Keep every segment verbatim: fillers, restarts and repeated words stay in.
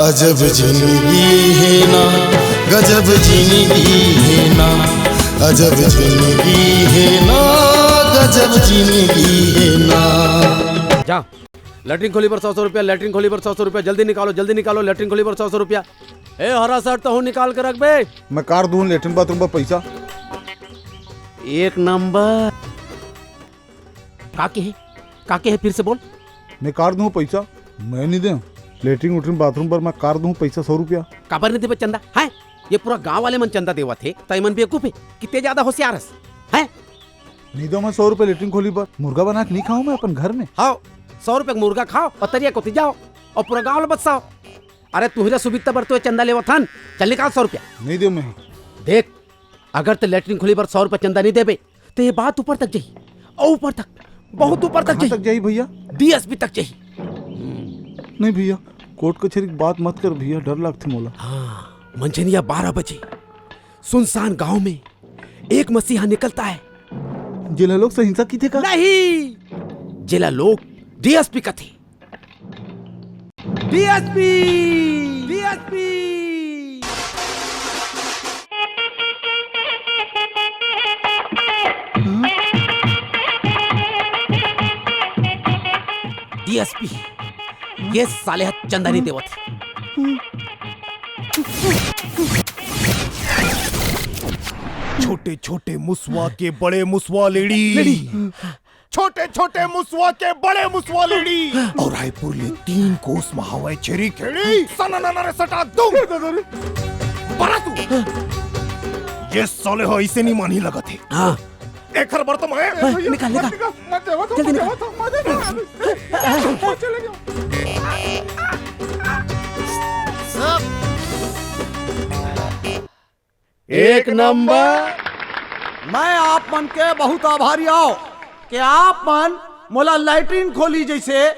अजब जिंदगी हे ना, गजब जिंदगी हे ना, अजब जिंदगी हे ना, गजब जिंदगी हे ना। जा, लैट्रिन खोली बर सौ सौ रुपया, लैट्रिन खोली बर सौ सौ रुपया, जल्दी निकालो, जल्दी निकालो, लैट्रिन खोली बर सौ सौ रुपया। ए हरा शर्ट, तहूं निकाल के रख बे। मैं काबर दूं लैट्रिन बाथरूम बर पैसा? एक नंबर। का के हे? का के हे? फिर से बोल। मैं काबर दूं पैसा? मैं नहीं दे। लैट्रिन उट्रिन बाथरूम बर मैं काबर दूं पैसा सौ रुपया? काबर नहीं देबे चंदा? हैं? ये पूरा गांव वाले मन चंदा देवत हे, त एमन बेवकूफ हे? कितने ज्यादा होशियार हस? हैं? नहीं दो मैं सौ रुपया लैट्रिन खोली बर। मुर्गा बना के नहीं खाऊं मैं अपन घर में। हाव, सौ रुपया के मुर्गा खाओ और तरिया कोती जाओ और पूरा गांव ला बसाओ। अरे तुहिरा सुबित्ता बर तो ये चंदा लेवत हन। चल निकाल सौ रुपया। नहीं दे मैं। देख, अगर ते लैट्रिन खोली बर सौ रुपया चंदा नहीं देबे, तो ये बात ऊपर तक जाही, और ऊपर तक, बहुत ऊपर तक कहाँ जाही। तक जाही भैया? डीएसपी तक जाही। नहीं भैया, कोर्ट कचहरी की बात मत कर भैया, डर लगथे मोला। हाँ, मंझनिया बारह बजे सुनसान गांव में एक मसीहा निकलता है। जेला लोग सहिंसा किथे का? नहीं, जेला लोग डीएसपी कथे। DSP, DSP. डीएसपी, ये साले ह चंदा नहीं देवत। छोटे छोटे मुसवा के बड़े मुसवा लेड़ी। लेड़ी। छोटे छोटे मुसवा के बड़े मुसवा लेड़ी। और रायपुर ले तीन कोस म हवय छेरी खेड़ी। सना ना ना रे सटा दुम। बरा तू। ये साले ह अइसे नहीं मानही लगत हे। हाँ। एखर बर तो मैं हाँ, निकाल, निकाल। मत देवा तो, जल्दी मत निकाल। देवा तो, मत देवा। चले जाओ। एक नंबर। मैं आप मन के बहुत आभारी आव कि आप मन मोला लैट्रिन खोली जैसे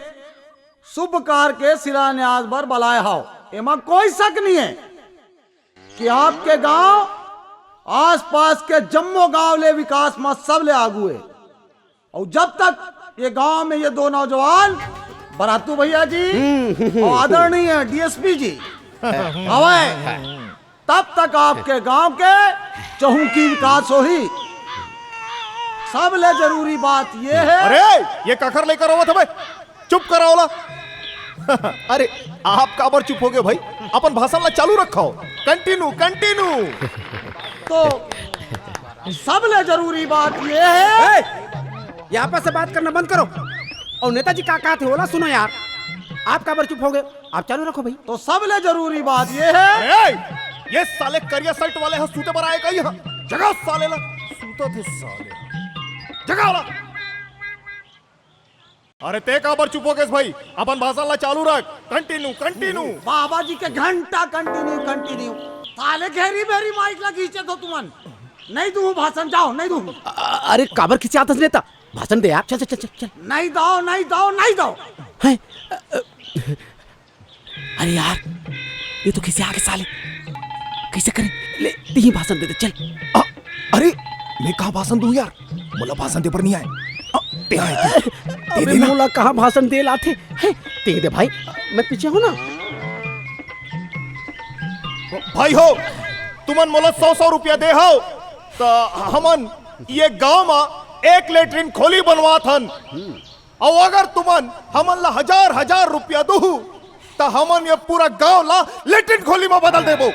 शुभ कार्य के शिलान्यास बर बलाए हव। एमा कोई शक नहीं है कि आपके गांव, आसपास के जम्मो गांव ले विकास म सबले आगू है। और जब तक ये गांव में ये दो नौजवान बरातू भैया जी हम्म। और आदरणीय डीएसपी जी हवय, तब तक आपके गांव के चहुंकी विकास होही। सबले जरूरी बात ये है। अरे, ये काखर लेकर आवत हवे? चुप कराओ ला। अरे, आप काबर चुप हो गए भाई? अपन भाषण ला चालू रखो। Continue, continue. तो सबले जरूरी बात ये है। ए, ये आपस से बात करना बंद करो। और नेताजी का कहत हे, ओला सुनो यार। आप काबर चुप हो गए? आप चालू रखो भाई। तो सबले जरूरी बात ये है। अरे, ये साले करिया शर्ट वाले ह सूते बर आए का ही ह? जगाओ साले ला। सूतत हे साले। जगाओ ला। अरे ते काबर चुप हो गेस भाई? अपन भाषण ला चालू रख। Continue, continue. बाबा जी के घंटा कंटिन्यू, कंटिन्यू। साले घेरी बेरी माइक ला खींचत हो तुमन। नहीं दूं भाषण, जाओ, नहीं दूं। अ-, अरे काबर खिसियात हस नेता? भाषण दे यार, चल, चल, चल, चल, चल। नहीं दो, नहीं दो, नहीं दो। हैं? अ, अ, अरे यार, ये तो खिसिया गे साले। कैसे करें? ले, ते ही भाषण दे दे, चल। अ, अरे, मैं कहाँ भाषण दूं यार? मोला भाषण दे बर नहीं आए। अ, ते आए, ते। ते अबे दे ना। मोला कहाँ भाषण दे लाथे? हैं, ते दे भाई, मैं पीछे हूँ ना। भाई हो, तुमन मोला सौ सौ रुपया दे हो, त हमन ये गांव म एक लेटरिन खोली बनवात हन। अउ अगर तुमन हमन ला हजार हजार रुपया दुहू, त हमन ये पूरा गांव ला लेटरिन खोली म बदल देबो।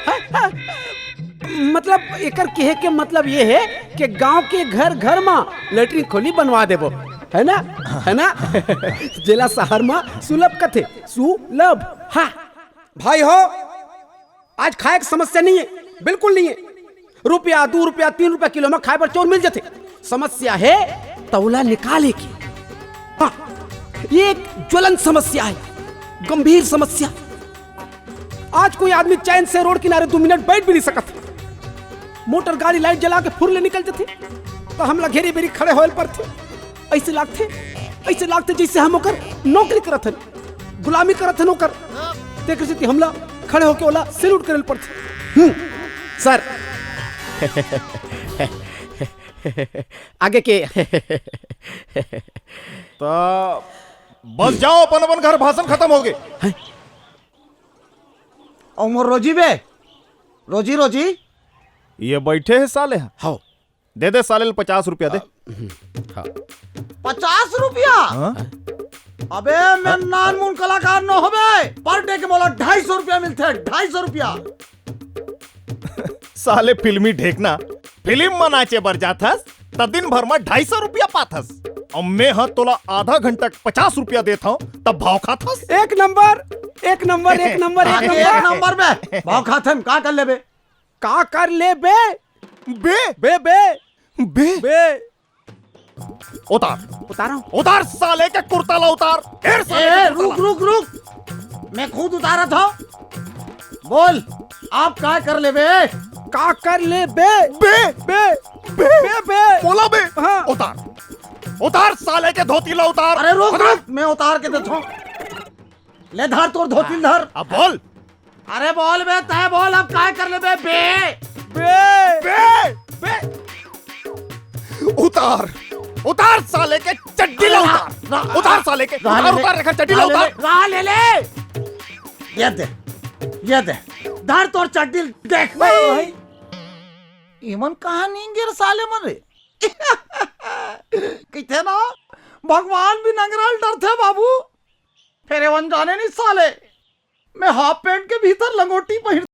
मतलब, एकर कहे के मतलब ये है कि गांव के घर घर म लेटरिन खोली बनवा देबो, है ना? है ना? जेला शहर म सुलभ कथे, सुलभ। हाँ। भाई हो, आज खाए के समस्या नहीं है, बिल्कुल नहीं है। रुपया, दू रुपया, तीन रुपया किलो म खाए बर चाउर मिल जथे। समस्या है तौला निकाले की। हाँ, ये एक ज्वलंत समस्या है, गंभीर समस्या। आज कोई आदमी चैन से रोड किनारे दू मिनट बैठ भी नहीं सकत। मोटर गाड़ी लाइट जला के फुर ले निकल जथे, त हमला घेरी बेरी खड़े होए ल परथे। ऐसे लागथे, ऐसे लागथे जैसे हम ओकर नौकरी करत हन, गुलामी करत हन ओकर। तेकर सेती हमला खड़े होके ओला सैल्यूट करे ल परथे। हम्म, सर। आगे के। त बस जाओ, अपन अपन घर भाषण खतम होगे। हैं? अउ मोर रोजी बे, रोजी, रोजी। ये बइठे हे साले ह। हव। दे दे साले ल पचास रुपया दे। हाँ। पचास रुपया? हाँ? अबे, मैं नानमुन कलाकार न होबे। Per day के मोला ढाई सौ रुपया मिलथे, ढाई सौ रुपया। साले फिल्मी ढेकना, फिल्म म नाचे बर जाथस, त दिन भर म ढाई सौ रुपया पाथस। अउ मैं ह तोला आधा घंटा के पचास रुपया देत हंव, तब भाव खाथस। एक नंबर, एक नंबर, एक नंबर, एक आगे नंबर। एक नंबर बे, भाव खाथन, का कर लेबे? का कर लेबे? बे? बे, बे। बे? बे। उतार। उतारो। उतार साले के कुर्ता ला उतार। फेर साले ए, के कुर्ता रुक, ला। रुक, रुक। मैं खुद उतारत हंव। बोल, अब का कर लेबे? का कर लेबे? बे। बे। बे। बे, बे। मोला बे। हाँ। उतार। उतार साले के धोती ला उतार। अरे रुक, उतार। रुक, मैं उतार के देथंव। ले धर तोर धोती ल धर। अब बोल। अरे बोल बे, तैं बोल, अब काय कर लेबे बे? बे। बे। बे। उतार, उतार साले के चड्डी ला रा-, उतार। रा-, उतार साले के, रा-, उतार, ले, उतार, एखर चड्डी ला रा-, ले, उतार। रा-, ले, ले। ये दे, ये दे, धर तोर चड्डी ल देख। भाई। इमन कहाँ नींगे रे साले मन रे? कहिथे ना, भगवान भी नंगरा ल डरथे बाबू। फेर एमन जाने नहीं साले, मैं half pant के भीतर लंगोटी पहिर